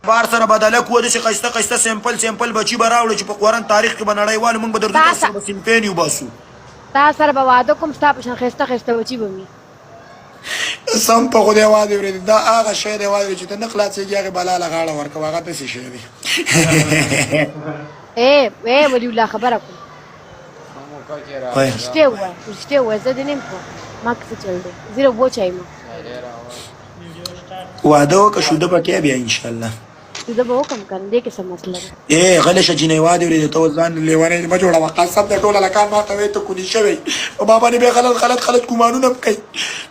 بار سره بدله کوو، داسې ښایسته ښایسته سیمپل سیمپل بچي به راوړو چې په قرآن تاریخ کې به نړیوال موږ به درځو، تا تاسو سره به سیمپین وباسو. تا سره به واده کوم، ستا په شان ښایسته ښایسته بچي به وي. قسم په خدای وادي ورې، دا هغه شی دی وادي چې ته نه خلاصېږي، هغې بلا له غاړه ورکوه، هغه داسې شی دی. ای ای ولی الله، خبره کوم. وایه. رښتیا ووایه، رښتیا ووایه، زه دې نه یم پوه، ما کې څه چل دی؟ زیره اوبه چای ما. واده وکړه، شوده به کې بیا ان شاء الله. زه به وکم کنه، دې کې څه مسله ده؟ اے غلې شه جینۍ، وادي ورې، ته اوس ځان لیونی مه جوړوه. قسم د ټول هلکان ما ته وایي ته کوني شوی، په ما باندې بیا غلط غلط غلط ګمانونه هم کوي.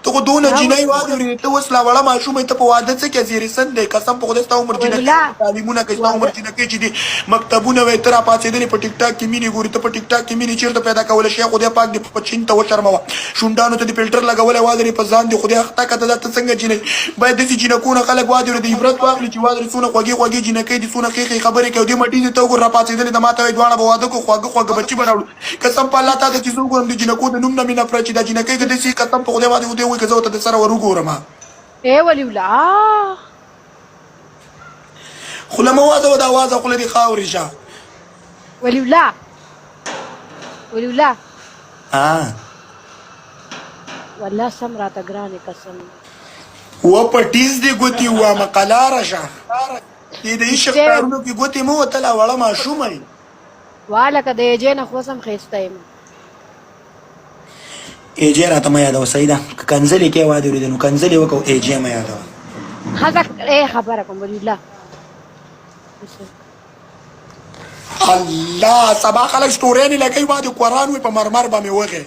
ته خو دونه جینۍ وادي ورې، ته اوس لا وړه ماشومه یې، ته په واده څه کې زیرې سن دی. قسم په خدای ستا عمر جینکۍ ولیالله تعلیمونه کوي، ستا عمر واده جینکۍ چې دي مکتبونه وایي، ته راپاڅېدلې په ټیک ټاک کې مینې ګوري. ته په ټیک ټاک کې مینې چېرته پیدا کولی شې؟ خدای پاک دې په چین ته وشرموه، شونډانو ته دې فلټر لګولی وادرې، په ځان دې خدای اخته کړه. دا ته څنګه جینۍ؟ باید داسې جینکو نه خلک وادرې د عبرت واخلي چې وادرې څونه خوږې خوږې جینکۍ دي، څونه ښې ښې خبرې کوي. دې مټیزې ته وګوره، راپاڅېدلې ده، ماته وایي دواړه به واده کړو، خواږه خواږه بچي به راوړو. قسم په الله تا ته چې زه وګورم د جینکو د نوم نه مې نفرت چې دا جینکۍ که داسې، قسم په خدای وادي خدای وایي که زه ورته د سره ور وګورم. ای ولی الله. خوله مه وازه، دا وازه خوله دې خاورې شه. ولی الله، ولی الله. ها. والله سم راته ګرانې، قسم. و په ټیز دې ګوتې ووامه، قلاره شه. دې د عشق رښتیا. کارونو کې ګوتې مه وه، ته لا وړه ماشومه یې. وا لکه د ایجې نه خو سم ښایسته یم. ایجې راته مه یادوه، صحیح ده. که کنځلې کې وادي ورېده نو کنځلې وکړه، ایجې مه یادوه. ښځه ای خبره کوم ولی الله. الله سبا خلک سټوریانې لګوي، ما د قرآن وي په مرمر به مې وغې.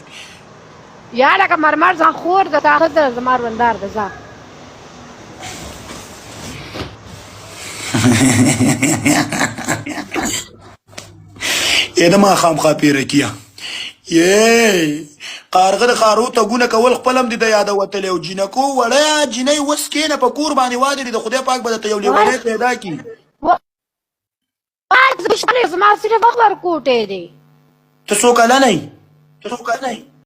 یا لکه مرمر ځان خور ده، تا ښځه زما روندار ده، ځه. اې د ماښام ښاپېرکیه، یې قارغه د خارو تګونه کول خپل هم دې د یاده وتلی او جینکو وړه جینۍ اوس کښېنه په کور باندې وادرې، د خدای پاک به درته یو لیونی پیدا کړي. زما صرف ورکوټی دی. ته څو کلنه یې؟